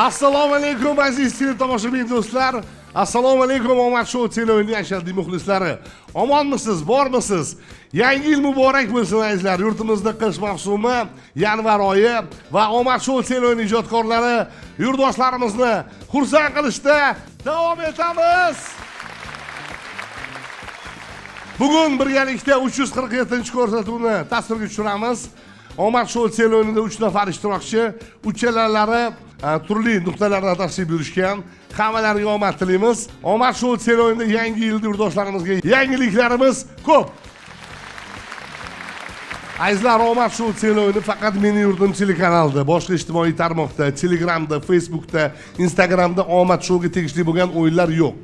Assalomu alaykum, aziz teletomoshabin do'stlar. Assalomu alaykum, Omad Show teleoyinining ashaddiy muxlislari. Omonmisiz, bormisiz? Yangi yil muborak bo'lsin, azizlar. Yurtimizda qish mavsumi, yanvar oyi va Omad Show teleoyini ijodkorlari yurtdoshlarimizni xursand qilishda davom etamiz. Bugun birgalikda 347-ko'rsatuvni tasvirga tushiramiz. Omad Show teleoyinida 3 nafar ishtirokchi, uchalalari turli nuqtalardan tashrif buyurishgan. Hammalariga omad tilaymiz. Omad Show teleoyinida yangi yilda yurtdoshlarimizga yangiliklarimiz ko'p. Azizlar, Omad Show teleoyini faqat Meni yurtim telekanalida, boshqa ijtimoiy tarmoqda, Telegramda, Facebookda, Instagramda Omad Showga tegishli bo'lgan o'yinlar yo'q.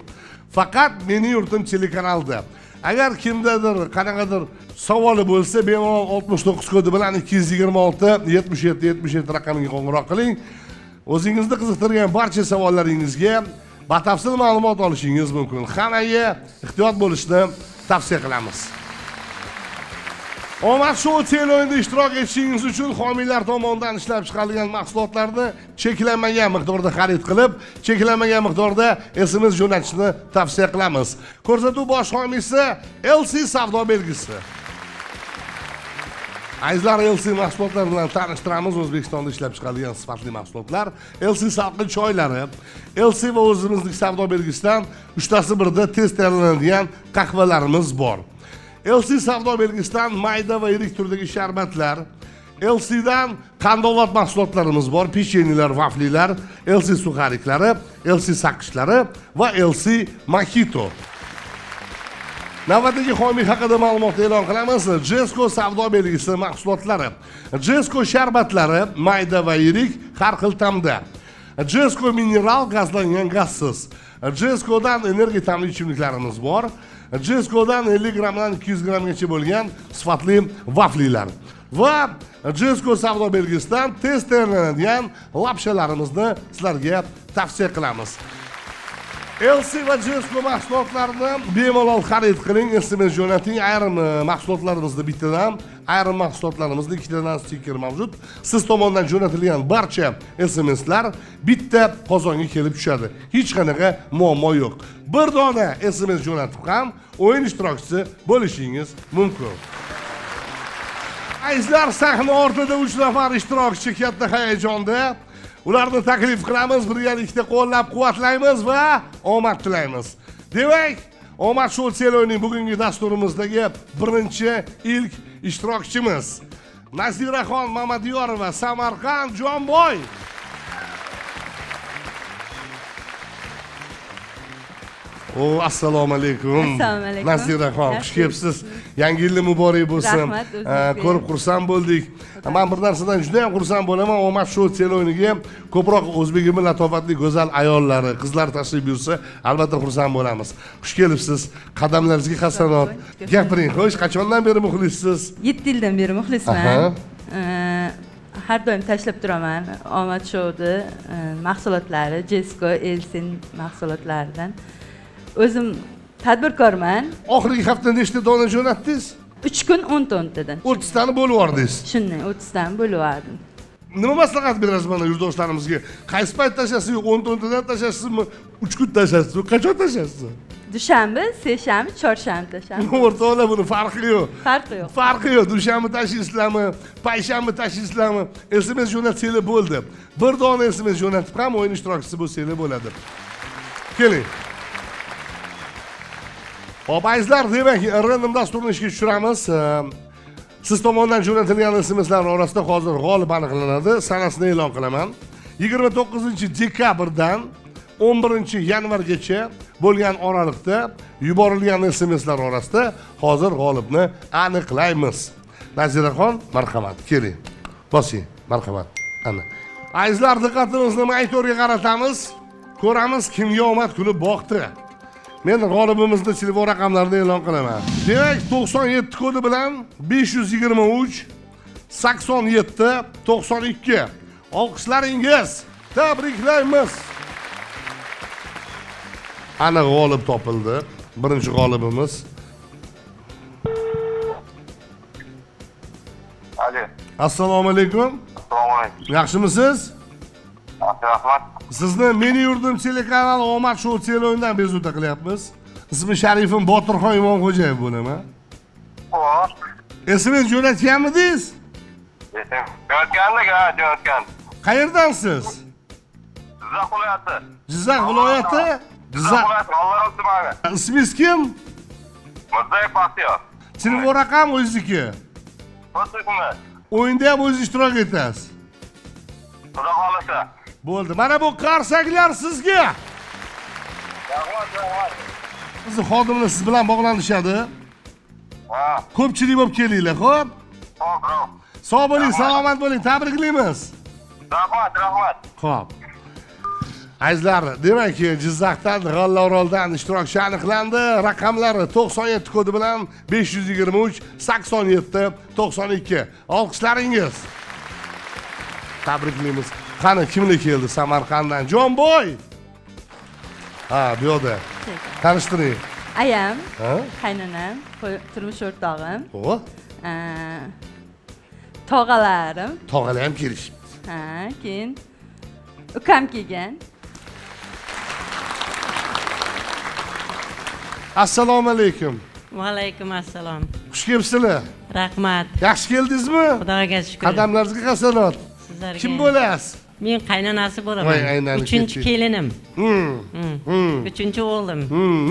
Faqat Meni yurtim telekanalida. Agar kimdadir qanaqadir savoli bo'lsa, bemalol 69 kodi bilan 226 77 77 raqamiga qo'ng'iroq qiling. O'zingizni qiziqtirgan barcha savollaringizga batafsil ma'lumot olishingiz mumkin. Hammaga ehtiyot bo'lishni tavsiya qilamiz. Omad Show teleoyinida ishtirok etishingiz uchun homiylar tomonidan ishlab chiqarilgan mahsulotlarni cheklanmagan miqdorda xarid qilib, cheklanmagan miqdorda SMS jo'natishni tavsiya qilamiz. Ko'rsatuv bosh homiysi LC savdo belgisi. Azizlar, LC mahsulotlari bilan tanishtiramiz. O'zbekistonda ishlab chiqarilgan sifatli mahsulotlar. LC salqin choylari, LC va o'zimizning savdo belgisidan uchtasi birda tez tayyorlanadigan qahvalarimiz bor. LC savdo belgisidan mayda va yirik turdagi sharbatlar, LCdan qandovat mahsulotlarimiz bor, pechenyelar, vaflilar, LC suxariklari, LC saqichlari va LC mojito. Navbatdagi homiy haqida ma'lumot e'lon qilamiz. Jesco savdo belgisi mahsulotlari. Jesco sharbatlari mayda va yirik har xil ta'mda. Jesco mineral gazlangan gazsiz. Jescodan energiya ta'mli ichimliklarimiz bor. Jescodan 50 grammdan 200 grammgacha bo'lgan sifatli vaflilar. Va Jesco savdo belgisidan tez tayyorlanadigan lapshalarimizni sizlarga tavsiya qilamiz. LC va Jesco mahsulotlarini bemalol xarid qiling, SMS jo'nating. Ayrim mahsulotlarimizda bittadan, ayrim mahsulotlarimizda ikkitadan stiker mavjud. Siz tomonidan jo'natilgan barcha SMSlar bitta qozonga kelib tushadi. Hech qanaqa muammo yo'q. Bir dona SMS jo'natib ham o'yin ishtirokchisi bo'lishingiz mumkin. Azizlar, sahna ortida 3 nafar ishtirokchi katta hayajonda. Ularni taklif qilamiz, birgalikda qo'llab-quvvatlaymiz va omad tilaymiz. Demak, Omad Show teleoyinining bugungi dasturimizdagi birinchi ilk ishtirokchimiz Naziraxon Mamadiyorova, Samarqand, Jomboy. O, assalomu alaykum. Assalomu alaykum. Naziraxon, xush Yaxshi. kelibsiz. Yangi yilni muborak bo'lsin. Rahmat, o'zingizga. Ko'rib xursand bo'ldik. Man bir narsadan juda ham xursand bo'laman. Omad Show teleoyiniga ko'proq o'zbegimni latofatli go'zal ayollari, qizlar tashrif buyursa, albatta xursand bo'lamiz. Xush kelibsiz. Qadamlaringizga hasanot. Gapiring, xo'sh, qachondan beri muxlissiz? 7 yildan beri muxlisman. Har doim tashlab turaman Omad Showni mahsulotlari, Jesco, Elsin mahsulotlaridan. O'zim tadbirkorman. Oxirgi hafta nechta dona jo'natdingiz? 3 kun 10 ta 10 tadan. 30 tani bo'lib yubordingiz. Shunday 30 tani bo'lib yubordim. Nima maslahat berasiz mana yurtdoshlarimizga? Qaysi payt tashlasiz? 10 ta 10 tadan tashlaysizmi? 3 kun tashlaysizmi? Qachon tashlaysiz? Dushanba, seshanba, chorshanba tashlayman. O'rtoqlar, buni farqi yo'q. Farqi yo'q. Farqi yo'q. Dushanba tashlaysizlarmi, payshanba tashlaysizlarmi? SMS jo'natsanglar bo'ldi. Bir dona SMS jo'natib ham o'yin ishtirokchisi bo'lsanglar bo'ladi. Keling. Xo'p, azizlar, demak, random dasturini ishga tushiramiz. Siz tomonidan jo'natilgan SMSlar orasida hozir g'olib aniqlanadi. Sanasini e'lon qilaman. 29-dekabrdan 11-yanvargacha bo'lgan oraliqda yuborilgan SMSlar orasida hozir g'olibni aniqlaymiz. Naziraxon, marhamat, keling. Bosing, marhamat. Ana. Azizlar, diqqatimizni monitorga qaratamiz. Ko'ramiz kimga omad kulib boqdi. Men g'olibimizni telefon raqamlarini e'lon qilaman. Demak, 97 kodi bilan 523 87 92. Olqishlaringiz. Tabriklaymiz. Ana g'olib topildi. Birinchi g'olibimiz. Alo. Assalomu alaykum. Assalomu alaykum. Yaxshimisiz? Rahmat. Sizni Meni yurdim telekanali Omad Show teleo'yinidan bezovta qilyapmiz. Ismi sharifim Botirxon Imomxo'jayev bo'laman. Xo'p. SMS jo'natganmidingiz? Jo'natgandik, ha, jo'natgan. Qayerdansiz? Jizzax viloyati. Jizzax viloyati. Jizzax Jizzax. viloyati, G'allaorol tumani. Ismingiz kim? Mirzayev Baxtiyor. Telefon raqam o'zingizniki. Xuddi shunday. O'yinda ham o'zingiz ishtirok etasiz. Xudo xohlasa. Bo'ldi. Mana bu qarsaklar sizga. Rahmat, rahmat. Bizni xodimlar siz bilan bog'lanishadi. Ha, Ko'pchilik bo'lib kelinglar, xo'p? xo'p, xo'p. Sog' bo'ling, salomat bo'ling. Tabriklaymiz. Rahmat, rahmat. Xo'p. Azizlar, demak, Jizzaxdan, G'allaoroldan ishtirokchi aniqlandi. Raqamlari 97 kodi bilan 523 87 92. Olqishlaringiz. Tabriklaymiz. Qani kimlar keldi Samarqanddan? Jonboy. Ha, bu yoqda. Tanishtiring. Ayam, Ha? qaynonam, turmush o'rtog'im, O, tog'alarim, tog'alar ham kelishibdi. ha, keyin ukam kelgan. Assalomu alaykum. Va alaykum assalom. Xush kelibsizlar. Rahmat. Yaxshi keldingizmi? Xudoga shukur. Qadamlaringizga hasanot. Sizlarga. Kim bo'lasiz? Men qaynonasi bo'laman. Voy, aylanib Uchinchi ketdik. kelinim. Hmm. Uchinchi o'g'lim.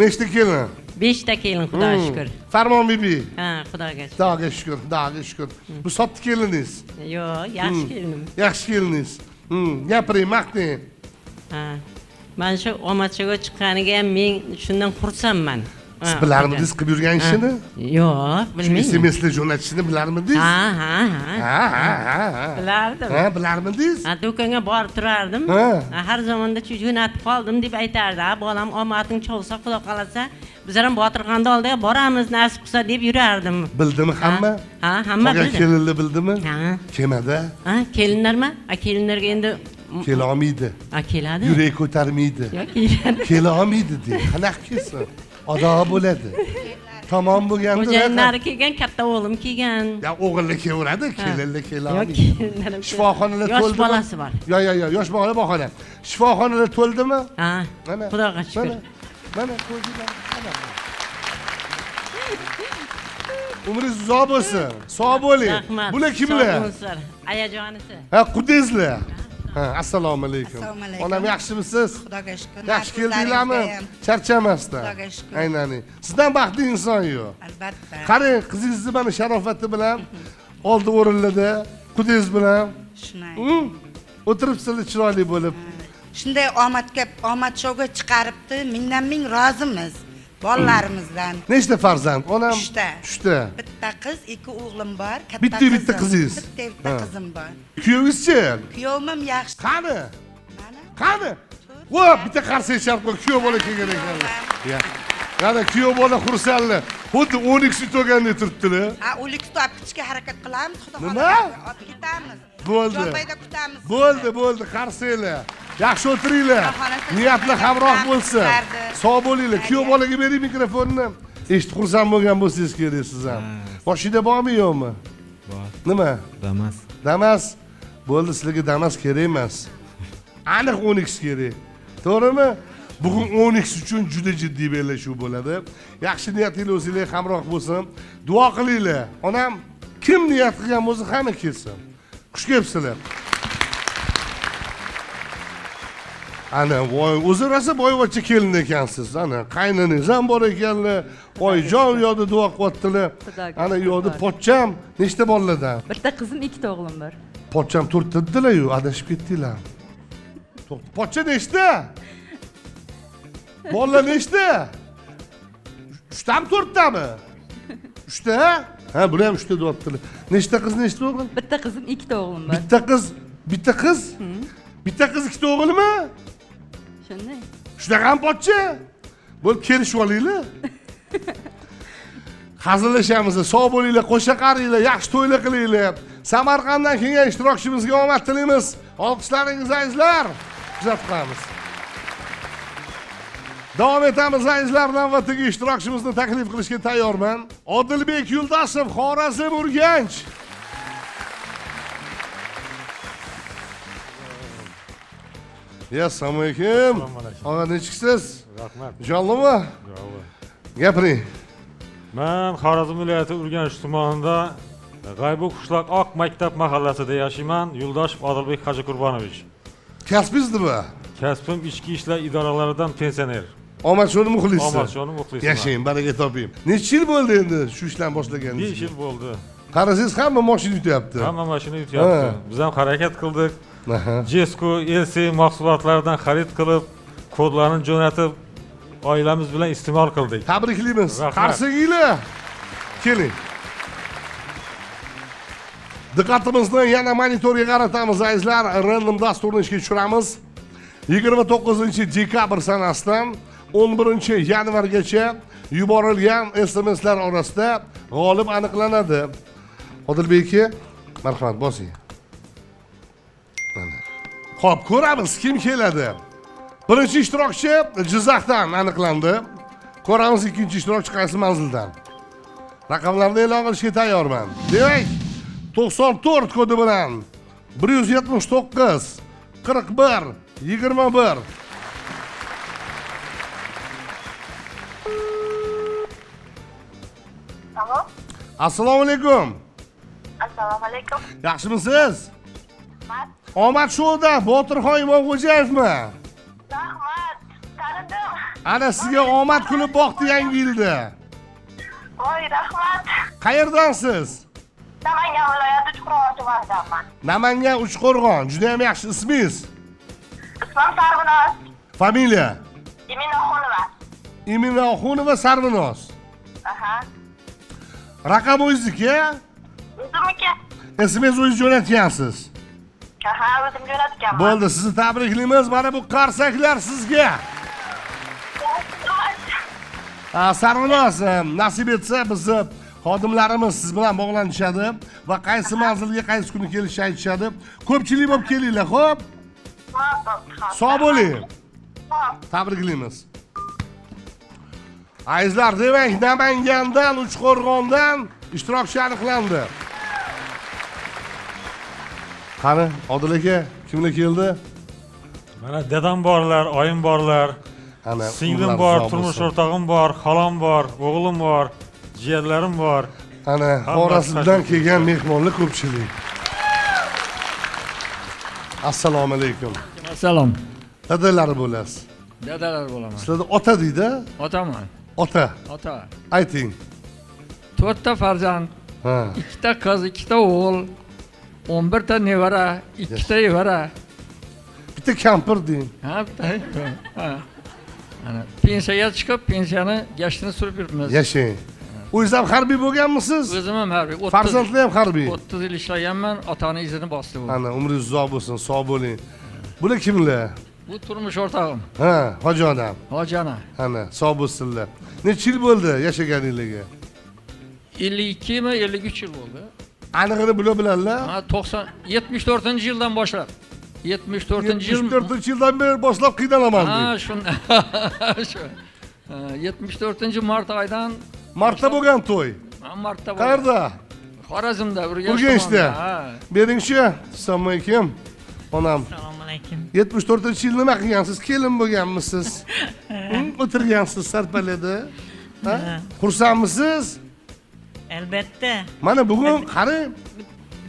Nechta kelin? 5 ta kelin, Xudoga shukur. Farmon bibi. Ha, Xudoga shukur. Xudoga shukur, Xudoga shukur. Bu sotdi keliningiz. Yo'q, yaxshi kelinim. Yaxshi keliningiz. Gapiring, maqtang. Ha. Mana shu omadchaga chiqqaniga ham men shundan xursandman. Siz bilarmidingiz qilib yurgan ishini? Yo'q, bilmayman. SMSlar jo'natishini bilarmidingiz? Ha, ha, ha. Ha, ha, ha, ha. Bilardim. Ha, bilarmidingiz? Ha, do'konga borib turardim. Ha. Ha, har zamonda shu jo'natib qoldim deb aytardi. Ha, bolam omading cholsa, Xudo xohlasa, bizlar ham Botirxonni oldiga boramiz, nasib qilsa deb yurardim. Bildimi hamma? Ha, hamma Qolgan bildi. kelinlar bildimi? Ha. Kelmadi. Ha, kelinlarmi? Ha, kelinlarga endi Kela olmaydi. Ha, keladi. Yurak ko'tarmaydi. Yo'q, keladi. Kela olmaydi de. Qanaqa kelsin? Odob bo'ladi. Tamom bo'lganda Xo'jayinlari kelgan, katta o'g'lim kelgan. Ya o'g'illar kelaveradi, kelinlar kela Yo'q, olmaydi. kelinlar ham Shifoxonalar Yosh to'ldimi? bolasi bor. Yo, yo, yo, yosh bola bahona. Shifoxonalar to'ldimi? Ha. Mana. Xudoga shukur. Mana, mana ko'rdinglar. Mana. Umringiz uzoq bo'lsin. Sog' bo'ling. Rahmat. Bular kimlar? Sog' bo'lsinlar. Ayajonisi. Ha, qudangizlar. Ha, assalomu alaykum. Assalomu alaykum. Onam yaxshimisiz? Xudoga shukur. Yaxshi keldinglarmi? Narsizlaringizga ham. Charchamasdan. Xudoga shukur. Aynan. Sizdan baxtli inson yo'q. Albatta. Qarang, qizingizni mana sharofati bilan oldi o'rinlarda, qudangiz bilan Shunday. O'tiribsizlar chiroyli bo'lib. Shunday omadga, omad shouga chiqaribdi. Mingdan ming rozimiz bolalarimizdan. Nechta farzand? Onam Uchta. Uchta. Bitta qiz, ikki o'g'lim bor. Katta Bitta bitta qizim. qizingiz? Bitta bitta Ha. qizim bor. Kuyovingizchi? Kuyovim ham yaxshi. Qani? Mana. Qani? Vo, bitta qarsak chalib qo'y, kuyov bola kelgan ekan. Ya. Mana kuyov bola xursandlar. Xuddi 12 sut olgandek turibdilar. Ha, o'lik olib ketishga harakat qilamiz, Xudo Nima? xohlasa olib ketamiz. Bo'ldi. Jo'nbayda kutamiz. Bo'ldi, bo'ldi, qarsanglar. Yaxshi o'tiringlar. Xudo xohlasa Niyatlar hamroh bo'lsin. Chiqardi. Sog' bo'linglar. Kuyov bolaga bering mikrofonni. Eshitib xursand bo'lgan bo'lsangiz kerak siz ham. Boshingda bormi yo'qmi? Bor. Nima? Damas. Damas. Bo'ldi, sizlarga Damas kerak emas. Aniq 12 kerak. To'g'rimi? Bugun 12 uchun juda jiddiy bellashuv bo'ladi. Yaxshi niyatinglar o'zinglarga hamroh bo'lsin. Duo qilinglar. Onam kim niyat qilgan bo'lsa hamma kelsin. Xush kelibsizlar. Ana, voy, o'zi rosa boyvachcha kelin ekansiz. Ana, qayninangiz ham bor ekanlar. Oyijon u yoqda duo qilyaptilar. Xudoga Ana, u yoqda shukur. pochcham nechta bolalardan? Bitta qizim, ikkita o'g'lim bor. Pochcham to'rtta dedilar-yu, adashib ketdinglar. To'xta, pochcha nechta? Bolalar nechta? Uchtami, to'rttami? Uchta? Ha, bular ham uchta deyaptilar. Nechta qiz, nechta o'g'il? Bitta qizim, ikkita o'g'lim bor. Bitta qiz, bitta qiz? Bitta qiz, ikkita o'g'ilmi? Shunday. Shunaqami pochcha? Bo'lib kelishib olinglar. Hazillashamiz. Sog' bo'linglar, qo'sha qaringlar, yaxshi to'ylar qilinglar. Samarqanddan kelgan ishtirokchimizga omad tilaymiz. Olqishlaringiz azizlar. Kuzatib qolamiz. Davom etamiz azizlar, navbatdagi ishtirokchimizni taklif qilishga tayyorman. Odilbek Yo'ldoshev, Xorazm, Urganch. Assalomu alaykum. Assalomu alaykum. Og'a, nechiksiz? Rahmat. Jonlimi? Gapiring. Man Xorazm viloyati Urganch tumanida G'aybu qishloq Oq maktab mahallasida yashayman. Yo'ldoshev Odilbek Hoji Qurbonovich. Kasbingiz nima? Kasbim ichki ishlar idoralaridan pensioner. Omad shoni muxlisi. Omad shoni muxlisiman. Yashang, baraka toping. Necha yil bo'ldi endi shu ishlarni boshlaganingizga? 5 yil bo'ldi. Qarasangiz hamma mashina yutyapti. Hamma mashina yutyapti. Biz ham harakat qildik. Jesco, LC mahsulotlaridan xarid qilib, kodlarni jo'natib, oilamiz bilan iste'mol qildik. Tabriklaymiz. Rahmat. Qarsakiylar. Keling. Diqqatimizni yana monitorga qaratamiz, azizlar. Random dasturini ishga tushiramiz. 29 dekabr sanasidan 11 yanvargacha yuborilgan SMSlar orasida g'olib aniqlanadi. Odilbek aka, marhamat, bosing. Mana. Xo'p, ko'ramiz kim keladi. Birinchi ishtirokchi Jizzaxdan aniqlandi. Ko'ramiz ikkinchi ishtirokchi qaysi manzildan. Raqamlarni e'lon qilishga tayyorman. Demak, 94 kodi bilan 179 41 21. Alo. Assalomu alaykum. Assalomu alaykum. Yaxshimisiz? Rahmat. Omad shouda Botirxon Imomxo'jayevmi? Rahmat. Tanidim. Ana sizga omad kulib boqdi yangi yilda. Voy, rahmat. Qayerdansiz? Namangan viloyati Uchqo'rg'on tumanidanman. Namangan Uchqo'rg'on. Juda ham yaxshi. Ismingiz? Ismim Sarvinoz. Familiya? Iminoxunova. Iminoxunova Sarvinoz. Aha. Raqam o'zingizniki? O'zimniki. SMS o'zingiz jo'natgansiz. Aha, o'zim jo'natganman. Bo'ldi, sizni tabriklaymiz. Mana bu qarsaklar sizga. Sarvinoz, nasib etsa bizni xodimlarimiz siz bilan bog'lanishadi va qaysi manzilga qaysi kuni kelishni aytishadi. Ko'pchilik bo'lib kelinglar, xo'p? Sog' bo'ling. Tabriklaymiz. Azizlar, demak, Namangandan, Uchqo'rg'ondan ishtirokchi aniqlandi. Qani, Odil aka, kimlar keldi? Mana dadam borlar, oyim borlar, Ana, singlim umrlar bor, uzoq turmush bo'lsin. o'rtog'im bor, xolam bor, o'g'lim bor, jiyanlarim bor. Ana, Hammasi Xorazmdan tashrif kelgan buyurdi. mehmonlar ko'pchilik. Assalomu alaykum. Assalom. Dadalari bo'lasiz. Dadalar bo'laman. Sizlarda ota deydi? Otaman. Ota. Ota. Ayting. 4 ta farzand, Ha. 2 ta qiz, 2 ta o'g'il, 11 ta nevara, 2 ta evara. Bitta kampir deng. Ha, bitta. Ha. Ana pensiyaga chiqib, pensiyani gashtini surib yuribmiz. Yashang. O'zingiz ham harbiy bo'lganmisiz? O'zim ham harbiy. Farzandlar ham harbiy. 30 yil ishlaganman, otani izini bosdi bu. Ana, umringiz uzoq bo'lsin, sog' bo'ling. Bular kimlar? Bu turmush o'rtog'im. Ha, hoji onam. Hoji ona. Ana, sog' bo'lsinlar. Necha yil bo'ldi yashaganinglarga? 52 mi, 53 yil bo'ldi. Anig'ini bular biladilar. Ha, 90 74-yildan boshlab. 74-yil. 74-yildan beri boshlab qiynalaman Ha, deydi. shunda. Shu. Ha, 74 mart oyidan. Martda bo'lgan to'y. Ha, martda bo'lgan. Qayerda? Xorazmda, Urganch Urganchda. tumanida, ha. Beringchi. Assalomu alaykum. Onam. Assalomu alaykum. 74-yil nima qilgansiz? Kelin bo'lganmisiz? O'tirgansiz sarpalada. Ha? Xursandmisiz? Albatta. Mana bugun qarang.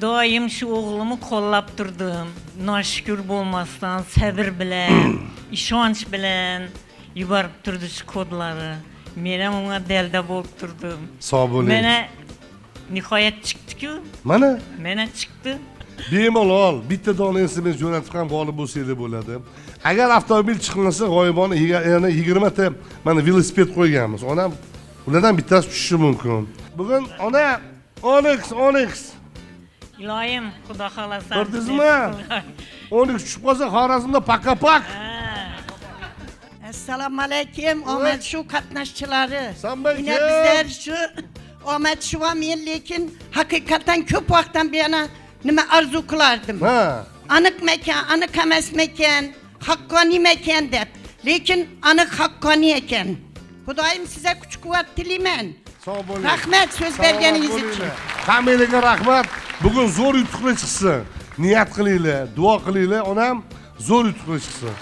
Doim shu o'g'limni qo'llab turdim. Noshukur bo'lmasdan sabr bilan, ishonch bilan yuborib turdi shu kodlari. Men ham unga dalda bo'lib turdim. Sog' bo'ling. Mana nihoyat chiqdi-ku. Mana. Mana chiqdi. Bemalol bitta dona SMS jo'natib ham g'olib bo'lsangiz bo'ladi. Agar avtomobil chiqmasa, g'oyibona yana 20 ta mana velosiped qo'yganmiz. Onam ulardan bittasi tushishi mumkin. Bugun ona Onix, Onix. Iloyim, Xudo xolasa. Ko'rdingizmi? Onix tushib qolsa Xorazmda paka-pak. Assalomu alaykum, Omad shu qatnashchilari. Assalomu Yine alaykum. bizlar shu Omad shu ham men lekin haqiqatan ko'p vaqtdan buyon nima orzu qilardim. Ha. Aniqmikan, aniq emasmikan, haqqoniymikan deb. Lekin aniq haqqoniy ekan. Xudoyim sizga kuch quvvat tilayman. Sog' bo'ling. Rahmat so'z Salomat berganingiz uchun. bo'linglar. Hammanglarga rahmat. Bugun zo'r yutuqlar chiqsin. Niyat qilinglar, duo qilinglar. Onam Zo'r yutuqli chiqsin.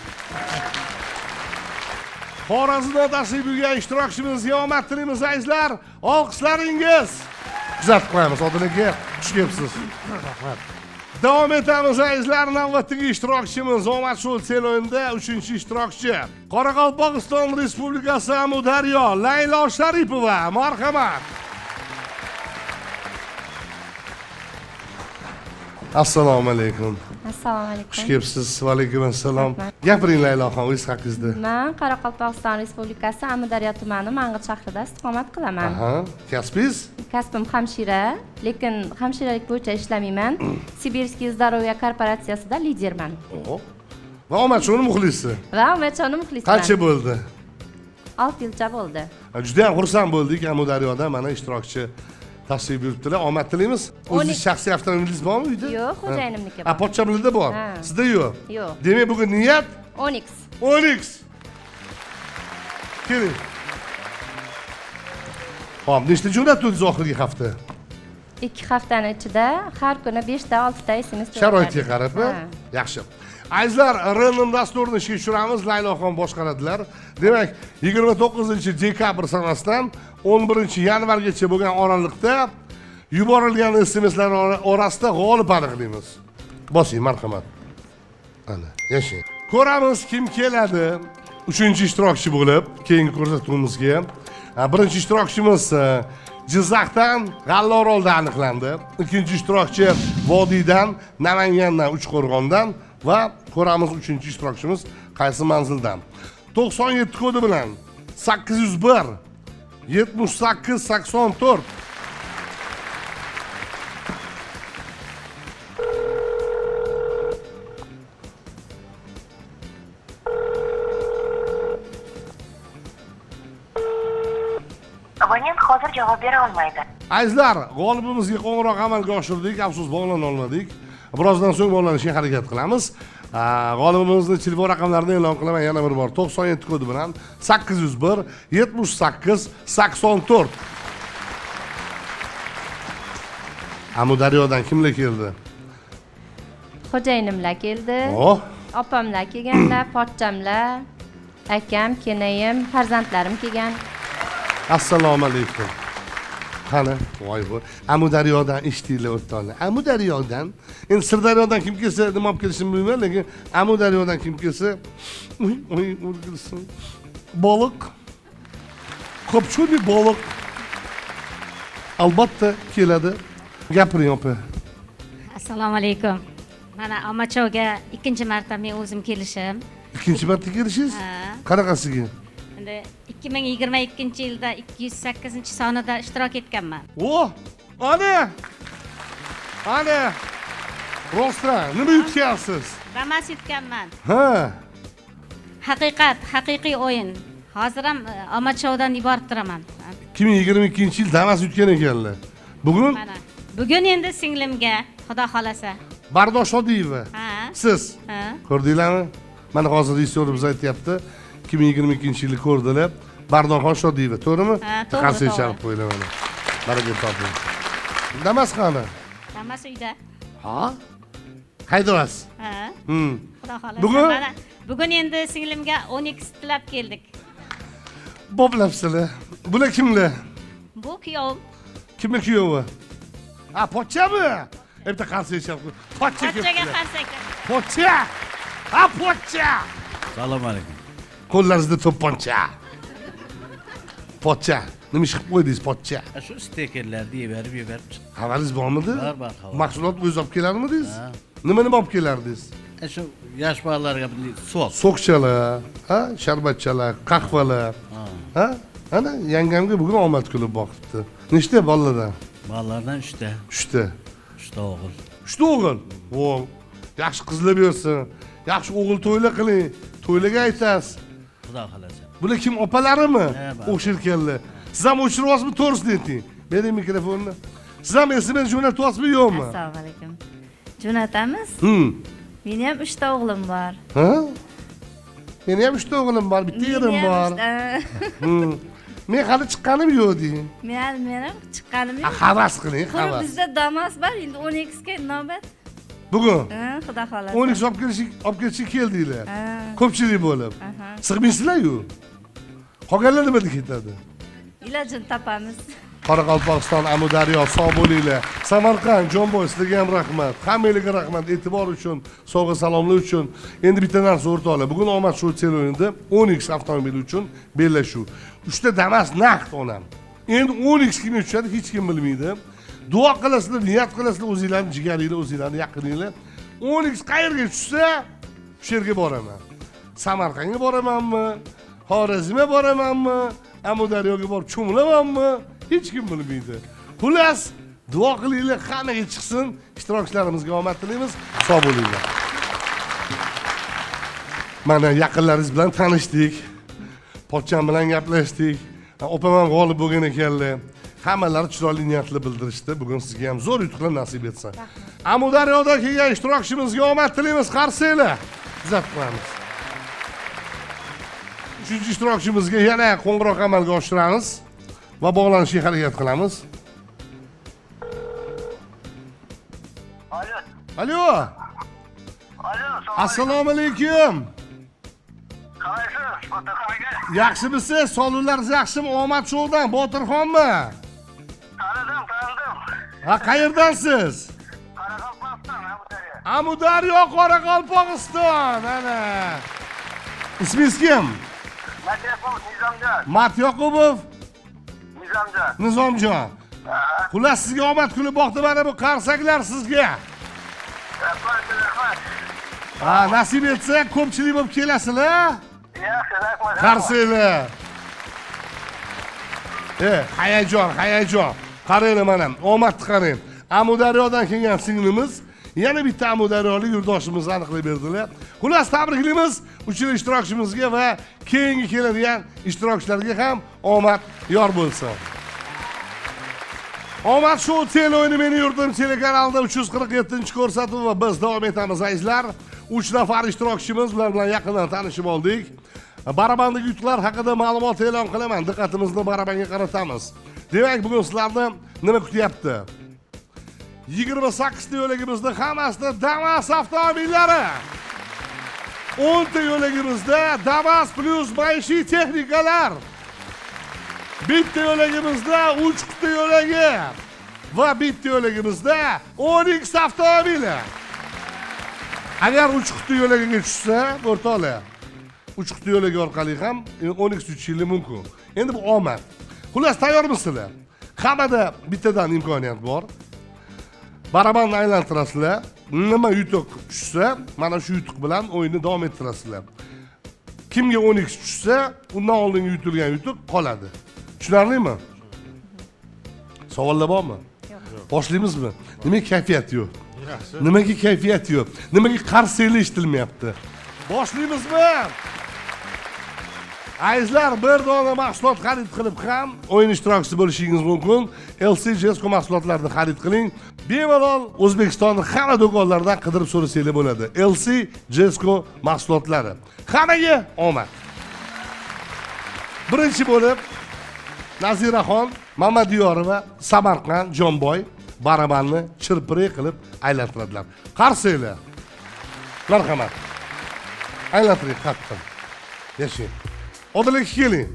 Xorazmdan tashrif buyurgan ishtirokchimizga omad tilaymiz, azizlar. Olqishlaringiz. Kuzatib qo'yamiz, Odil aka, xush kelibsiz. Rahmat. Davom etamiz, azizlar. Navbatdagi ishtirokchimiz Omad Show teleo'yinida 3-ishtirokchi. Qoraqalpog'iston Respublikasi Amudaryo, Laylo Sharipova, marhamat. Assalomu alaykum. Assalomu alaykum. Xush kelibsiz. Va alaykum assalom. Gapiring Layloxon, o'zingiz haqingizda. Man Qoraqalpog'iston Respublikasi Amudaryo tumani Mang'it shahrida istiqomat qilaman. Aha, kasbingiz? Kasbim hamshira, lekin hamshiralik bo'yicha ishlamayman. Sibirskiy zdоровье korporatsiyasida liderman. Oho. Va Omad Showni muxlisi. Va Omad Showni muxlisiman. Qancha bo'ldi? 6 yilcha bo'ldi. Juda ham xursand bo'ldik. Amudaryodan mana ishtirokchi tashrif buyuribdilar. Omad tilaymiz. O'zingiz shaxsiy avtomobilingiz bormi uyda? Yo'q, xo'jayinimniki bor. Ha, pochchamlarda bor. Sizda yo'q. Yo'q. Demak, bugun niyat Onix. Onix. Keling. Xo'p, nechta jo'natdingiz oxirgi hafta? 2 haftani ichida har kuni 5 ta 6 ta SMS jo'natardik. Sharoitga qarab, yaxshi. Azizlar, random dasturini ishga tushiramiz. Layloxon boshqaradilar. Demak, 29-dekabr sanasidan 11-yanvargacha bo'lgan oraliqda yuborilgan SMSlar orasida g'olib aniqlaymiz. Bosing, marhamat. Ana, yashang. Ko'ramiz kim keladi. 3-ishtirokchi bo'lib keyingi ko'rsatuvimizga. Birinchi ishtirokchimiz Jizzaxdan G'allaorolda aniqlandi. Ikkinchi ishtirokchi Vodiydan, Namangandan, Uchqo'rg'ondan va ko'ramiz 3-ishtirokchimiz qaysi manzildan. 97 kodi bilan 801 78 84. Abonent hozir javob bera olmaydi. Azizlar, g'olibimizga qo'ng'iroq amalga oshirdik, afsus bog'lana olmadik. Birozdan so'ng bog'lanishga harakat qilamiz. G'olibimizni telefon raqamlarini e'lon qilaman yana bir bor. 97 kodi bilan 801 78 84. Amudaryodan kimlar keldi? Xo'jayinimlar keldi. Oh. Opamlar kelganlar, pochchamlar, akam, kenayim, farzandlarim kelgan. Assalomu alaykum. Qani, voy voy. Amudaryodan eshitdinglar o'rtoqlar. Amudaryodan. Endi Sirdaryodan kim kelsa nima olib kelishini bilmayman, lekin Amudaryodan kim kelsa, uy, uy, o'rgilsin. Baliq. Kopchuni baliq. Albatta keladi. Gapiring opa. Assalomu alaykum. Mana Omad Showga ikkinchi marta men o'zim kelishim. Ikkinchi marta kelishingiz? Ha. Qanaqasiga? Endi 2022-yilda 208-sonida ishtirok etganman. O, ana! Ana! Rostdan nima yutgansiz? Damas yutganman. Ha. Haqiqat, haqiqiy o'yin. Hozir ham Omad Showdan yuborib turaman. 2022-yil Damas yutgan ekanlar. Bugun? Mana. Bugun endi singlimga, Xudo xolasa. Bardosh Shodiyeva. Ha. Siz. Ha. Ko'rdinglarmi? Mana hozir rejissyorimiz aytayapti. 2022-yilni ko'rdilar. Bardorxon Shodiyeva, to'g'rimi? Ha, to'g'ri, Qarsak to'g'ri. chalib qo'yinglar mana. Baraka toping. Damas qani? Damas uyda. Ha? Haydavasiz. Ha. Xudo xolasa. Bugun? Mana bugun endi singlimga 12 tilab keldik. Boplabsizlar. Bular kimlar? Bu kuyovim. Kimning kuyovi? Ha, pochchami? Bitta qarsak chalib qo'y. Pochcha Pochchaga kelibdilar. qarsak. Pochcha! Ha, pochcha! Assalomu alaykum. Qo'llaringizda to'pponcha. Pochcha. Nima ish qilib qo'ydingiz, pochcha? Shu stekerlarni yeverib yeverib chiqdi. Xabaringiz bormidi? Bor, bor, xabar. Mahsulot o'zingiz olib kelarmidingiz? Ha. Nima nima olib kelardingiz? Shu yosh bolalarga bunday sok. Sokchalar, ha, sharbatchalar, qahvalar. Ha. Ha? Ana yangamga bugun omad kulib boqibdi. Nechta bolalardan? Bolalardan 3 ta. 3 ta. 3 ta o'g'il. 3 ta o'g'il. Vo, yaxshi qizlar bersin. Yaxshi o'g'il to'ylar qiling. To'ylarga aytasiz. Xudo xolasa. Bular kim, opalarimi? Ha, ba'zi. O'xshayotganlar. Siz ham o'chiryapsizmi, to'g'risini ayting. Bering mikrofonni. Siz ham SMS jo'natyapsizmi, yo'qmi? Assalomu alaykum. Jo'natamiz. Meni ham 3 ta o'g'lim bor. Ha? Meni ham 3 ta o'g'lim bor, bitta erim bor. Men hali chiqqanim yo'q deng. Men ham chiqqanim yo'q. Havas qiling, Quri havas. bizda Damas bor, endi 12 ga navbat. Bugun Ha, xudo xohlasa. 10x olib kelishga keldinglar. Ha. Ko'pchilik bo'lib. Aha. Sig'maysizlar-yu. Qolganlar nimada ketadi? Ilojini topamiz. Qoraqalpog'iston, Amudaryo, sog' bo'linglar. Samarqand, Jonboy, sizlarga ham rahmat. Hammanglarga rahmat e'tibor uchun, sovg'a salomlar uchun. Endi bitta narsa o'rtoqlar, bugun omad shou teleo'yinida 10x avtomobili uchun bellashuv. 3 ta Damas naqd onam. Endi 10x kimga tushadi hech kim bilmaydi. Duo qilasizlar, niyat qilasizlar, o'zinglarning jigaringlar, o'zinglarning yaqininglar. 10x qayerga tushsa, o'sha yerga boraman. Samarqandga boramanmi? Xorazmga boramanmi? Amudaryoga borib cho'milamanmi? Hech kim bilmaydi. Xullas, duo qilinglar, hammaga chiqsin. Ishtirokchilarimizga omad tilaymiz. Sog' bo'linglar. Mana yaqinlaringiz bilan tanishdik. Pochcham bilan gaplashdik. Opam ham g'olib bo'lgan ekanlar. Hammalari chiroyli niyatlar bildirishdi. Bugun sizga ham zo'r yutuqlar nasib etsin. Amudaryodan kelgan ishtirokchimizga omad tilaymiz. Qarsanglar. Kuzatib qo'yamiz. Uchinchi ishtirokchimizga yana qo'ng'iroq amalga oshiramiz va bog'lanishga harakat qilamiz. Alo. Alo. Alo. Assalomu alaykum. Qalaysiz, Botirxon aka? Yaxshimisiz? Sog'liqlaringiz yaxshimi? Omad shoudan Botirxonmi? Tanidim, tanidim. Ha, qayerdansiz? Qoraqalpog'iston, Amudaryo. Amudaryo, Qoraqalpog'iston. Ana. Ismingiz kim? Matyoqubov Nizomjon. Matyoqubov Nizomjon. Nizomjon. Xullas, sizga omad kulib boqdi mana bu qarsaklar sizga. Rahmat, rahmat. Ha, nasib etsa ko'pchilik bo'lib kelasizlar. Yaxshi, rahmat. Qarsanglar. Hayajon, hayajon. Qaranglar mana, omadni qarang. Amudaryodan kelgan singlimiz yana bitta amudaryolik yurtdoshimizni aniqlab berdilar. Xullas, tabriklaymiz uchala ishtirokchimizga va keyingi keladigan ishtirokchilarga ham omad yor bo'lsin. Omad shou teleo'yini meni yurtim telekanalida 347-ko'rsatuv va biz davom etamiz azizlar. 3 nafar ishtirokchimiz, ular bilan yaqindan tanishib oldik. Barabandagi yutuqlar haqida ma'lumot e'lon qilaman. Diqqatimizni barabanga qaratamiz. Demak, bugun sizlarni nima kutyapti? 28 ta yo'lagimizda hammasida Damas avtomobillari. 10 ta yo'lagimizda Damas plus maishiy texnikalar. Bitta yo'lagimizda 3 quti yo'lagi va bitta yo'lagimizda 10x avtomobili. Agar 3 quti yo'lagiga tushsa, o'rtoqlar, 3 quti yo'lagi orqali ham 10x tutishingiz mumkin. Endi bu omad. Xullas, tayyormisizlar? Hammada bittadan imkoniyat bor. Barabanni aylantirasizlar. Nima yutuq tushsa, mana shu yutuq bilan o'yinni davom ettirasizlar. Kimga 10x tushsa, undan oldingi yutilgan yutuq qoladi. Tushunarlimi? Savollar bormi? Yo'q. Boshlaymizmi? Nimaga kayfiyat yo'q? Yaxshi. Nimaga kayfiyat yo'q? Nimaga qarsaklar eshitilmayapti? Boshlaymizmi? Azizlar, bir dona mahsulot xarid qilib ham o'yin ishtirokchisi bo'lishingiz mumkin. LC Jesco mahsulotlarini xarid qiling. Bemalol O'zbekistonning hamma do'konlaridan qidirib so'rasanglar bo'ladi. LC Jesco mahsulotlari. Hammaga omad. Birinchi bo'lib Naziraxon Mamadiyorova, Samarqand, Jonboy barabanni chirpirak qilib aylantiradilar. Qarsanglar. Marhamat. Aylantiring qattiq. Yashang. Odilbek keling.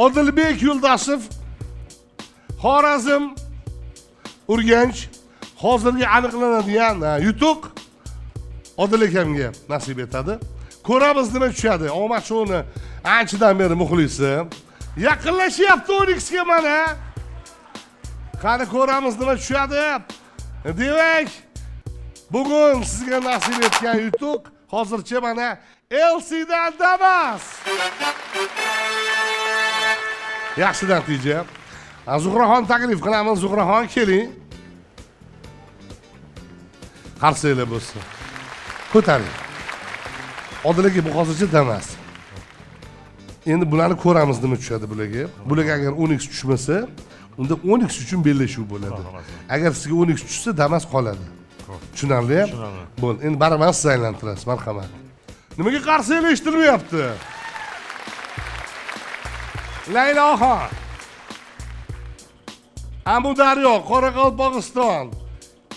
Odilbek Yo'ldoshev, Xorazm, Urganch. Hozirgi aniqlanadigan yutuq Odil akamga nasib etadi. Ko'ramiz nima tushadi. Omad shouni anchadan beri muxlisi. Yaqinlashyapti 10x ga mana. Qani ko'ramiz nima tushadi. Demak, bugun sizga nasib etgan yutuq hozircha mana LC'dan Damas. Yaxshi natija. Zuhraxon taklif qilamiz. Zuhraxon keling. Qarsanglar bo'lsin. Ko'taring. Odil aka, bu hozircha Damas. Endi bularni ko'ramiz nima tushadi bularga. Bularga agar 10x tushmasa, unda 10x uchun bellashuv bo'ladi. Agar sizga 10x tushsa, Damas qoladi. Tushunarli? Tushunarli. Bo'ldi. Endi baribir siz aylantirasiz, marhamat. Nimaga qarsanglar eshitilmayapti? Layloxon. Amudaryo, Qoraqalpog'iston.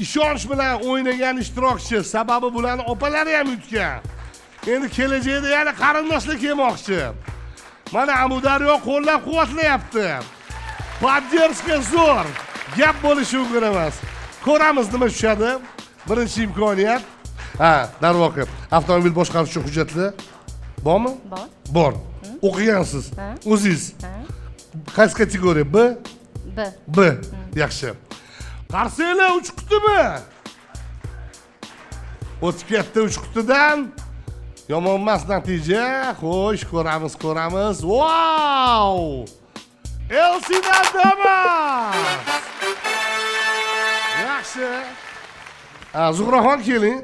Ishonch bilan o'ynagan ishtirokchi, sababi bularni opalari ham yutgan. Endi kelajakda yana qarindoshlar kelmoqchi. Mana Amudaryo qo'llab-quvvatlayapti. Поддержка zo'r. Gap bo'lishi mumkin emas. Ko'ramiz nima tushadi. Birinchi imkoniyat. Ha, darvoqe, avtomobil boshqarish uchun hujjatlar bormi? Bor. Bor. O'qigansiz. Ha. O'zingiz. Ha. Qaysi kategoriya? B? B. B. Yaxshi. Qarsanglar 3 qutimi? O'tib ketdi 3 qutidan. Yomon emas natija. Xo'sh, ko'ramiz, ko'ramiz. Vau! LC'dan Damas! Yaxshi. Zuhraxon keling.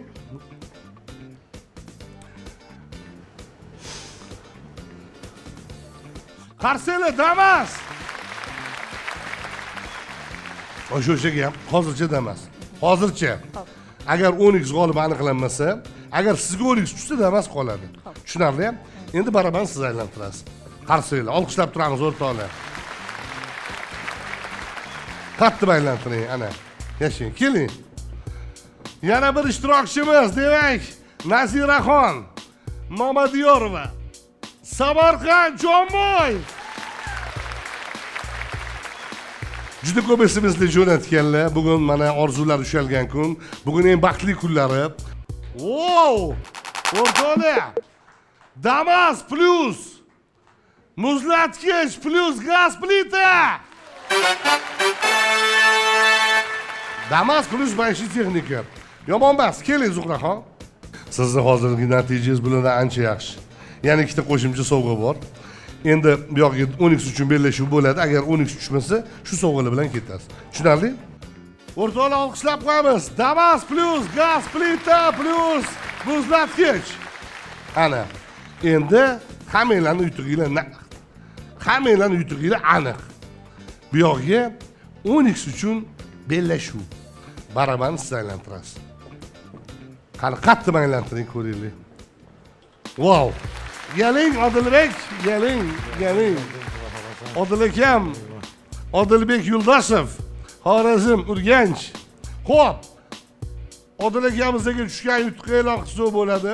Qarsanglar Damas. O'sha gap, hozircha Damas. Hozircha. Agar 10x g'olib aniqlanmasa, agar sizga 10x tushsa Damas qoladi. Tushunarli? Endi baraban siz aylantirasiz. Qarsanglar, olqishlab turamiz o'rtoqlar. Qattiq aylantiring, ana. Yashang, keling. Yana bir ishtirokchimiz, demak, Naziraxon Mamadiyorova. Samarqand, Jomboy. Juda ko'p SMSlar jo'natganlar. Bugun mana orzular ushalgan kun. Bugun eng baxtli kunlari. Wow! O'rtoqlar! Damas plus muzlatgich plus gaz plita. Damas plus maishiy texnika. Yomon emas. Keling Zuhraxon. Sizni hozirgi natijangiz bundan ancha yaxshi. Yana ikkita qo'shimcha sovg'a bor. Endi bu yoqga 10x uchun bellashuv bo'ladi. Agar 10x tushmasa, shu sovg'alar bilan ketasiz. Tushunarli? O'rtoqlar, olqishlab qo'yamiz. Damas plus gaz plita plus muzlatgich. Ana. Endi hammanglarning yutug'inglar naq. Hammanglarning yutug'inglar aniq. Bu yoqga 10x uchun bellashuv. Barabanni siz aylantirasiz. Qani qattiq aylantiring ko'ringlar. Wow! Keling Odilbek, keling, keling. Odil akam, Odilbek Yo'ldoshev, Xorazm, Urganch. Xo'p. Odil akamizga tushgan yutuq e'lon qilsa bo'ladi.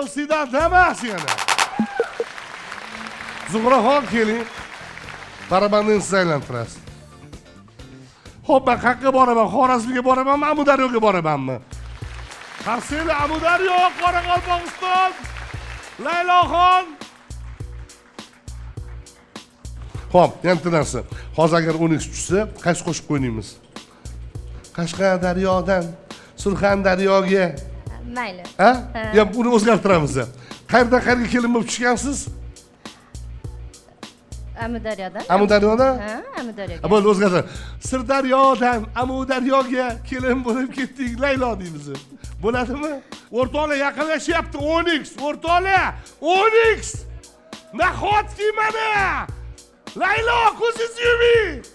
LC'dan Damas yana. Zuhraxon keling. Barabanni siz aylantirasiz. Xo'p, men qayerga boraman? Xorazmga boramanmi, Amudaryoga boramanmi? Qarsanglar, Amudaryo, Qoraqalpog'iston, Layloxon. Xo'p, yana bitta narsa. Hozir agar 10x tushsa, qaysi qo'shiq o'ynaymiz? Qashqadaryodan Surxondaryoga. Mayli. Ha? Ha. Yo, uni o'zgartiramiz. Qayerdan qayerga kelin bo'lib tushgansiz? Amudaryodan. Amudaryodan? Ha, Amudaryoga. Ha, bo'ldi, o'zgartir. Sirdaryodan Amudaryoga kelin bo'lib ketdik, Laylo deymiz. Bo'ladimi? O'rtoqlar, yaqinlashyapti 10x, o'rtoqlar, 10x. Nahotki mana? Laylo, ko'zingizni yuming.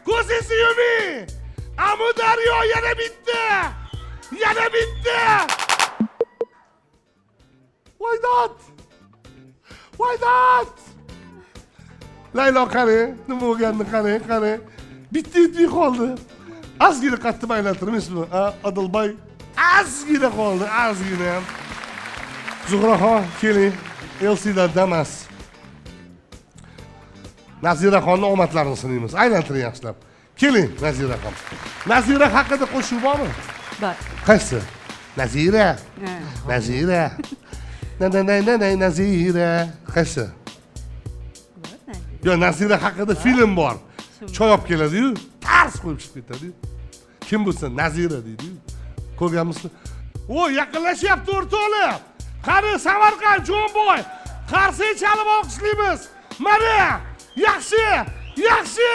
Ko'zingizni yuming. Amudaryo yana bitta. Yana bitta. Why not? Why not? Laylo qarang, nima bo'lganini qarang, qarang. Bitta yutmay qoldi. Ozgina qattiq aylantirmaysizmi? A, Odilboy ozgina qoldi, ozgina. Zuhraxon, keling. LC'dan Damas. Naziraxonni omadlarini sinaymiz. Aylantiring yaxshilab. Keling, Naziraxon. Nazira haqida qo'shiq bormi? Bor. Qaysi? Nazira. Ha. Nazira. Na na na na na Nazira. Qaysi? Yo, Nazira haqida film bor. Choy olib keladi-yu, tars qo'yib chiqib ketadi-yu. Kim bo'lsa Nazira deydi-yu. Ko'rganmisizlar? O, yaqinlashyapti o'rtoqlar. Qani Samarqand, Jomboy. Qarsak chalib olqishlaymiz. Mana, yaxshi, yaxshi.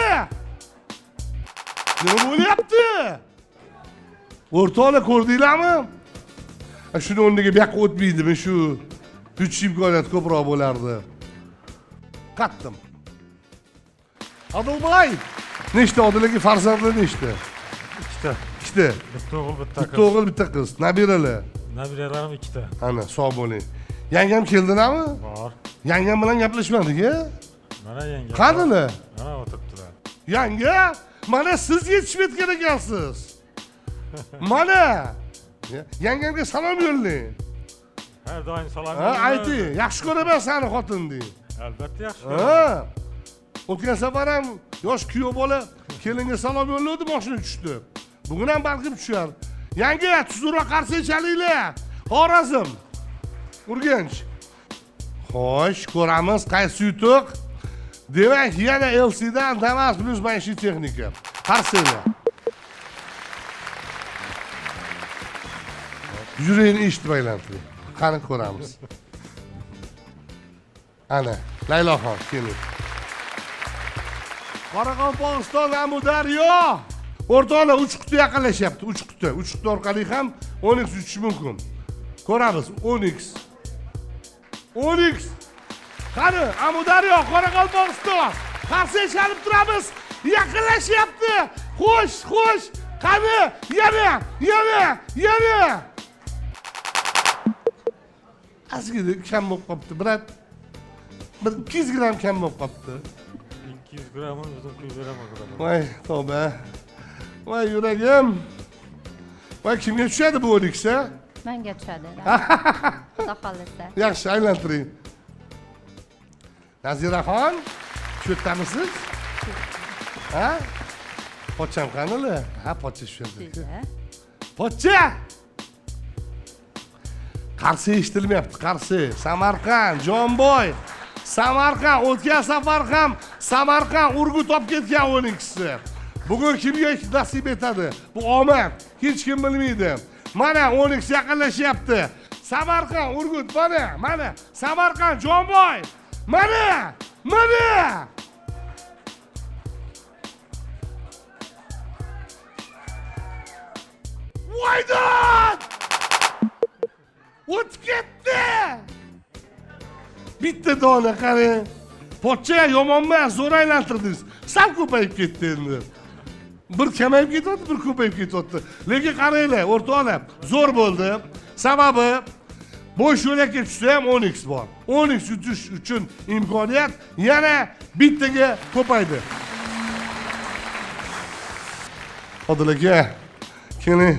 Nima bo'lyapti? O'rtoqlar, ko'rdinglarmi? Shuni o'rniga bu yoqqa o'tmaydimi shu? Yutish imkoniyati ko'proq bo'lardi. Qattim. Odilboy, nechta Odil aka farzandlar nechta? Ikkita. Ikkita. Bitta o'g'il, bitta Bitta qiz. o'g'il, bitta qiz. Nabiralar. Nabiralarim ikkita. Ana, sog' bo'ling. Yangam keldilarmi? Bor. Yangam bilan gaplashmadik, a? Mana yangam. Qanilar? Mana o'tiribdilar. Yanga, Mana siz yetishib yetgan ekansiz. Mana yangamga salom yo'llang. Har doim salom. Ha, ayting, yaxshi ko'raman seni xotin deng. Albatta yaxshi. Ha. O'tgan safar ham yosh kuyov bola kelinga salom yo'lladi, mashina tushdi. Bugun ham balkim tushar. Yangi tuzukroq qarsak chalinglar. Xorazm, Urganch. Xo'sh, ko'ramiz qaysi yutuq. Demak, yana LCdan Damas plus maishiy texnika. Qarsanglar. Yurakni eshitib aylantiring. Qani ko'ramiz. Ana, Layloxon, keling. Qoraqalpog'iston, Amudaryo. O'rtoqlar, 3 quti yaqinlashyapti, 3 quti. 3 quti orqali ham 10x uchishi mumkin. Ko'ramiz, 10x. 10x. Qani, Amudaryo, Qoraqalpog'iston. Qarsak chalib turamiz. Yaqinlashyapti. Xo'sh, xo'sh. Qani, yana, yana, yana. Ozgina kam bo'lib qolibdi, brat. Bir 200 gramm kam bo'lib qolibdi. 200 grammini o'zim quyib beraman. Voy, tavba. Voy, yuragim. Voy, kimga tushadi bu 10x, a? Menga tushadi. Xudo xohlasa. Yaxshi, aylantiring. Naziraxon, shu yerdamisiz? Ha? Pochcham qanilar? Ha, pochcha shu yerda. Pochcha! Qarshi eshitilmayapti, qarshi. Samarqand, Jonboy. Samarqand, o'tgan safar ham Samarqand Urgut olib ketgan 12-si. Bugun kimga nasib etadi? Bu omad, hech kim bilmaydi. Mana 12 yaqinlashyapti. Samarqand, Urgut, mana, mana. Samarqand, Jonboy. Mana, mana. Voydod! O'tib ketdi. Bitta dona qarang. Pochcha yomon emas, zo'r aylantirdingiz. Sal ko'payib ketdi endi. Bir kamayib ketyapti, bir ko'payib ketyapti. Lekin qaranglar, o'rtoqlar, zo'r bo'ldi. Sababi bo'sh yo'lakka tushsa ham 10x bor. 10x yutish uchun imkoniyat yana bittaga ko'paydi. Odil aka, keling.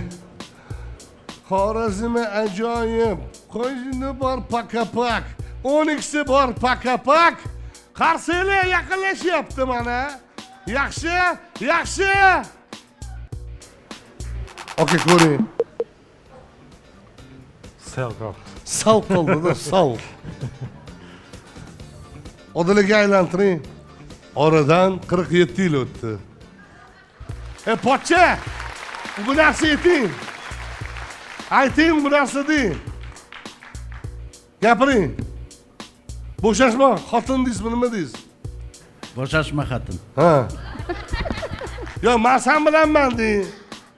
Xorazmi ajoyib, qo'shni bor pakapak, 10x'i bor pakapak. Qarsanglar, yaqinlashyapti mana. Yaxshi, yaxshi. Aka, ko'ring. Sal qoldi. Sal qoldi-da, sal. Odil aka aylantiring. Oradan 47 yil o'tdi. Pochcha, bu narsa ayting. Ayting bu narsa deng. Gapiring. Bo'shashma, xotin deysizmi, nima deysiz? Bo'shashma xotin. Ha. Yo, men sen bilanman deng.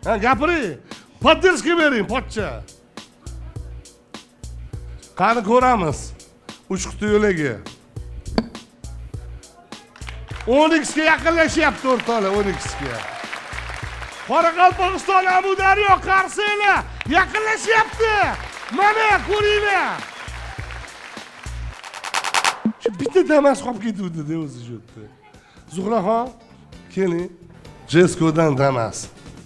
Ha, gapiring. Podderska bering, pochcha. Qani ko'ramiz. 3 quti yo'lagi. 10x ga yaqinlashyapti o'rtoqlar, 10x ga. Qoraqalpog'iston, Amudaryo, qarsanglar, yaqinlashyapti. Mana ko'ringlar. Shu bitta Damas qolib ketuvdi-da o'zi shu yerda. Zuhraxon, keling. Jeskodan Damas.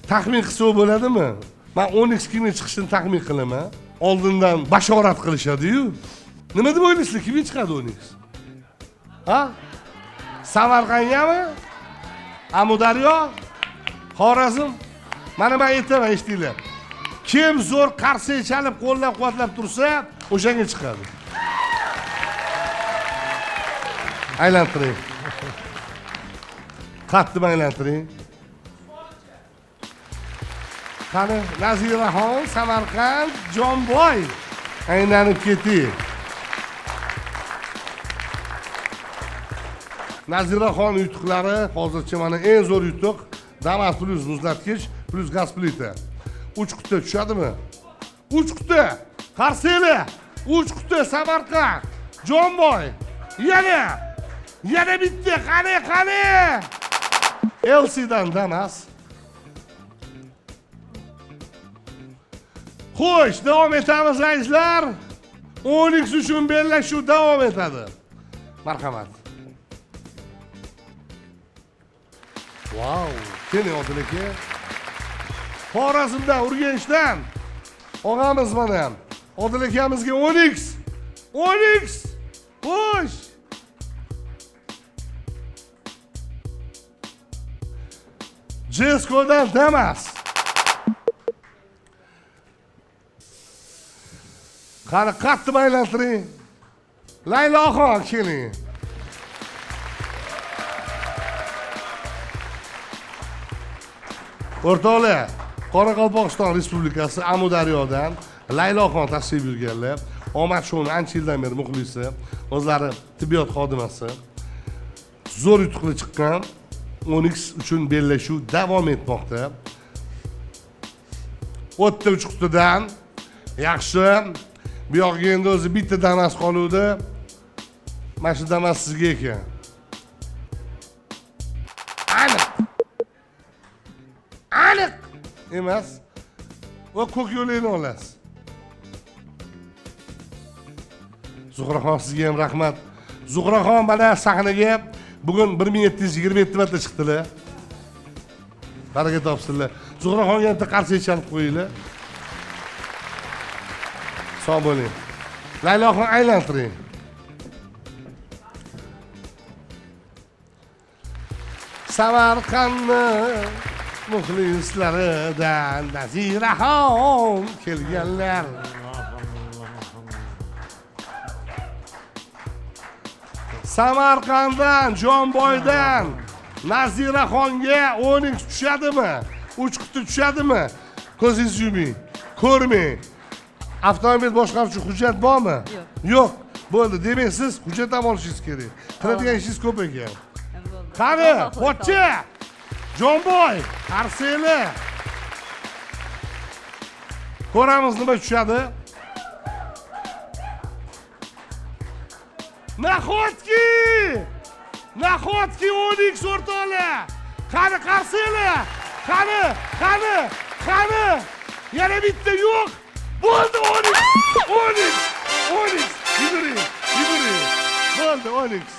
Taxmin qilsa bo'ladimi? Men 10x kimga chiqishini taxmin qilaman. Oldindan bashorat qilishadi-yu. Nima deb o'ylaysizlar, kimga chiqadi 10x? Ha? Samarqandgami? Amudaryo? Xorazm? Mana men aytaman, eshitinglar. Kim zo'r qarsak chalib qo'llab-quvvatlab tursa, o'shanga chiqadi. Aylantiring. Qattiq aylantiring. Qani Naziraxon, Samarqand, Jonboy. Aylanib keting. Naziraxon yutuqlari hozircha mana eng zo'r yutuq Damas plus muzlatgich plus gaz plita. 3 quti tushadimi? 3 quti. Qarsanglar. 3 quti Samarqand, Jonboy. Yana yana bitta, qani, qani. LC'dan Damas. Xo'sh, davom etamiz azizlar. 10x uchun bellashuv davom etadi. Marhamat. Vau! Keling, Odil aka. Xorazmdan, Urganchdan og'amiz mana. Odil akamizga 10x. 10x. Xo'sh. Jesko'dan Damas. Qani, qattiq aylantiring. Layloxon, keling. O'rtoqlar, Qoraqalpog'iston Respublikasi Amudaryodan Layloxon tashrif buyurganlar. Omad shouni ancha yildan beri muxlisi, o'zlari tibbiyot xodimasi. Zo'r yutuqli chiqqan 10x uchun bellashuv davom etmoqda. O'tda 3 qutidan yaxshi. Bu yoqga endi o'zi bitta Damas qoluvdi. Mana shu Damas sizga ekan. Aniq. Aniq emas. Va ko'k yo'lakni olasiz. Zuhraxon, sizga ham rahmat. Zuhraxon mana sahnaga bugun 1727 marta chiqdilar. Baraka topsinlar. Zuhraxonga bitta qarsak chalib qo'yinglar. Sog' bo'ling. Layloxon, aylantiring. Samarqandni muxlislaridan Naziraxon kelganlar. Samarqanddan, Jonboydan Naziraxonga 10x tushadimi? 3 quti tushadimi? Ko'zingizni yuming, ko'rmang. Avtomobil boshqaruvchi hujjat bormi? Yo'q. Yo'q. Bo'ldi, demak siz hujjat ham olishingiz kerak. Qiladigan ishingiz ko'p ekan. Qani, pochcha! Jonboy, qarsanglar. Ko'ramiz nima tushadi. Nahotki! Nahotki 10x o'rtoqlar! Qani qarsanglar! Qani, qani, qani! Yana bitta yo'q. Bo'ldi 10x! 10x! 10x! Yuguring, yuguring. Bo'ldi 10x.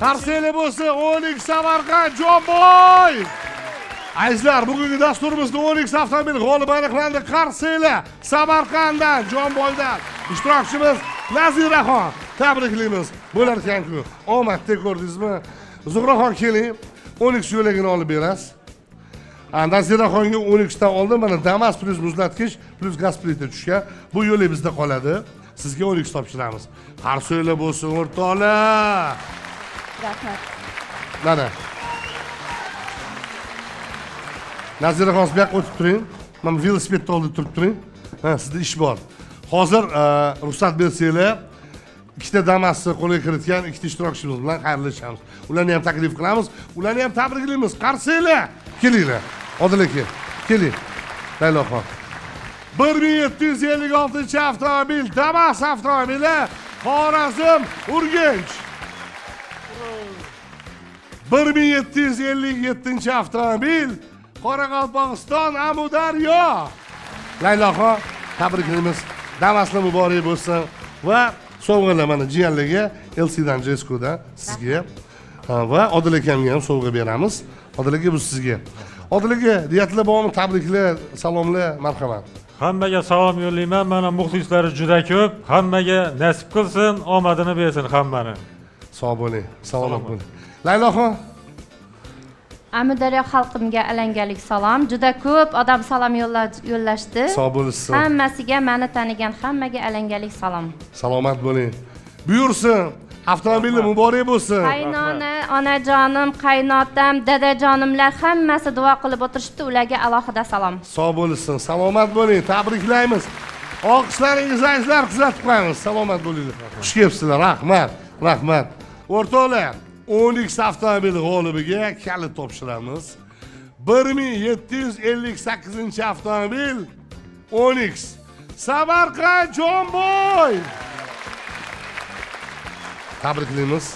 Qarsanglar bo'lsa 10x Samarqand Jonboy. Azizlar, bugungi dasturimizda 10x avtomobil g'olibi aniqlandi. Qarsanglar Samarqanddan, Jonboydan ishtirokchimiz Naziraxon. Tabriklaymiz. Bo'lar ekan-ku. Omadda ko'rdingizmi? Zuhraxon keling, 10x yo'lagini olib berasiz. Naziraxonga 10x dan oldin mana Damas plus muzlatgich plus gaz plita tushgan. Bu yo'lak bizda qoladi. Sizga 10x topshiramiz. Qarsanglar bo'lsin o'rtoqlar. Rahmat. Mana. Naziraxon, siz bu yoqqa o'tib turing. Mana velosipedni oldida turib turing. Ha, sizda ish bor. Hozir ruxsat bersanglar, ikkita Damasni qo'lga kiritgan ikkita ishtirokchimiz bilan xayrlashamiz. Ularni ham taklif qilamiz, ularni ham tabriklaymiz. Qarsanglar, kelinglar. Odil aka, keling. Layloxon. 1756 avtomobil Damas avtomobili Xorazm Urganch. 1757 avtomobil Qoraqalpog'iston Amudaryo. Layloxon, tabriklaymiz. Damaslar muborak bo'lsin va sovg'alar mana jiyanlarga LCdan, Jesco'dan sizga va Odil akamga ham sovg'a beramiz. Odil aka, bu sizga. Odil aka, niyatlar bormi? Tabriklar, salomlar, marhamat. Hammaga salom yo'llayman. Mana muxlislari juda ko'p. Hammaga nasib qilsin, omadini bersin hammani. Sog' bo'ling, salomat bo'ling. Layloxon. Amudaryo xalqimga alangalik salom. Juda ko'p odam salom yo'llashdi. Sog' bo'lishsin. Hammasiga, mani tanigan hammaga alangalik salom. Salomat bo'ling. Buyursin. Avtomobili muborak bo'lsin. Qaynona, onajonim, qaynotam, dadajonimlar hammasi duo qilib o'tirishibdi, ularga alohida salom. Sog' bo'lishsin, salomat bo'ling, tabriklaymiz. Olqishlaringizni azizlar kuzatib qo'yamiz. Salomat bo'linglar. Xush kelibsizlar, rahmat, rahmat. O'rtoqlar, Onix avtomobili g'olibiga kalit topshiramiz. 1758 avtomobil Onix. Samarqand Jomboy. Tabriklaymiz.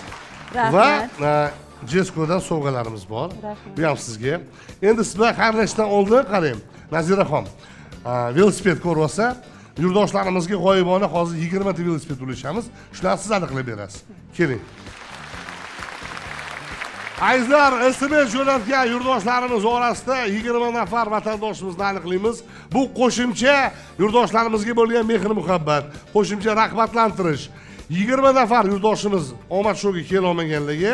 Va Jeskodan sovg'alarimiz bor. Bu ham sizga. Endi siz bilan xayrlashishdan oldin qarang, Naziraxon, velosiped ko'ryapsa, yurtdoshlarimizga g'oyibona hozir 20 ta velosiped ulashamiz. Shularni siz aniqlab berasiz. Keling. Azizlar, SMS jo'natgan yurtdoshlarimiz orasida 20 nafar vatandoshimizni aniqlaymiz. Bu qo'shimcha yurtdoshlarimizga bo'lgan mehr-muhabbat, qo'shimcha rag'batlantirish. 20 nafar yurtdoshimiz omad shouga kela olmaganligi,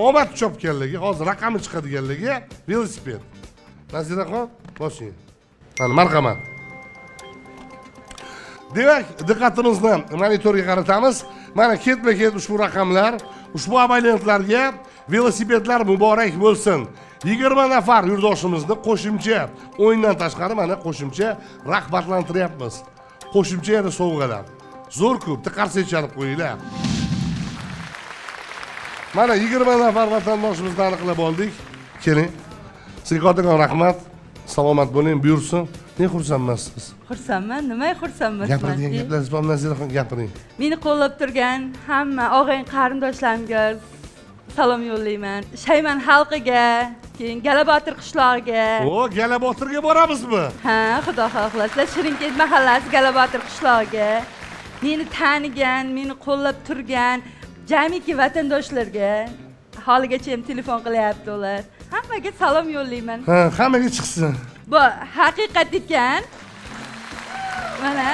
omad chopganligi, hozir raqami chiqadiganligi velosiped. Naziraxon, bosing. Mana marhamat. Demak, diqqatimizni monitorga qaratamiz. Mana ketma-ket ushbu raqamlar, ushbu abonentlarga velosipedlar muborak bo'lsin. 20 nafar yurtdoshimizni qo'shimcha o'yindan tashqari mana qo'shimcha rag'batlantiryapmiz. Qo'shimcha yana sovg'alar. Zo'r-ku, bitta qarsak chalib qo'yinglar. Mana 20 nafar vatandoshimizni aniqlab oldik. Keling. Sizga kattakon rahmat. Salomat bo'ling, buyursin. Ne xursandmasiz? Xursandman, nimaga xursand emasman? Gapiradigan gaplaringiz bormi, Naziraxon, gapiring. Meni qo'llab turgan hamma og'ayin qarindoshlarimga salom yo'llayman. Shayman xalqiga, keyin Galabotir qishlog'iga. O, Galabotirga boramizmi? Ha, xudo xohlasa, Shirinkent mahallasi Galabotir qishlog'iga. Meni tanigan, meni qo'llab turgan jamiki vatandoshlarga holigacha ham telefon qilyapti ular. Hammaga salom yo'llayman. Ha, hammaga chiqsin. Bu haqiqat ekan. Mana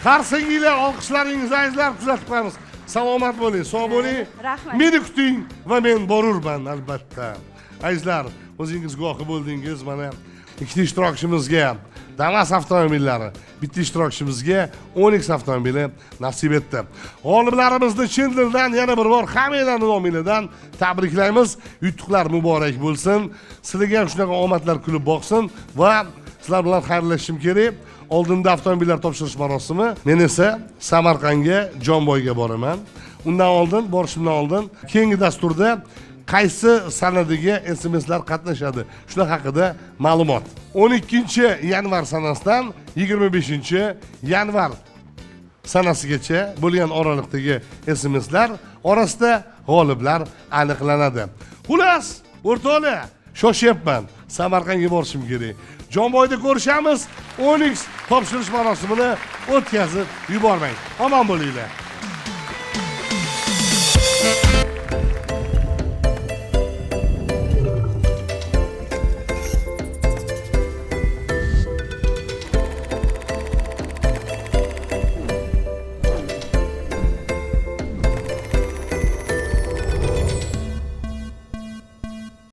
Qarsaklar, olqishlaringizni azizlar kuzatib qo'yamiz. Salomat bo'ling, sog' bo'ling. Rahmat. Meni kuting va men borurman albatta. Azizlar, o'zingiz guvohi bo'ldingiz. Mana ikkita ishtirokchimizga Damas avtomobillari, bitta ishtirokchimizga Onix avtomobili nasib etdi. G'oliblarimizni chin dildan yana bir bor hammanglarning nomidan tabriklaymiz. Yutuqlar muborak bo'lsin. Sizlarga ham shunaqa omadlar kulib boqsin va sizlar bilan xayrlashishim kerak. Oldinda avtomobillar topshirish marosimi. Men esa Samarqandga, Jomboyga boraman. Undan oldin, borishimdan oldin keyingi dasturda qaysi sanadagi SMSlar qatnashadi, shular haqida ma'lumot. 12 yanvar sanasidan 25 yanvar sanasigacha bo'lgan oraliqdagi SMSlar orasida g'oliblar aniqlanadi. Xullas, o'rtoqlar, shoshyapman. Samarqandga borishim kerak. Jomboyda ko'rishamiz. Onix topshirish marosimini o'tkazib yubormang. Omon bo'linglar.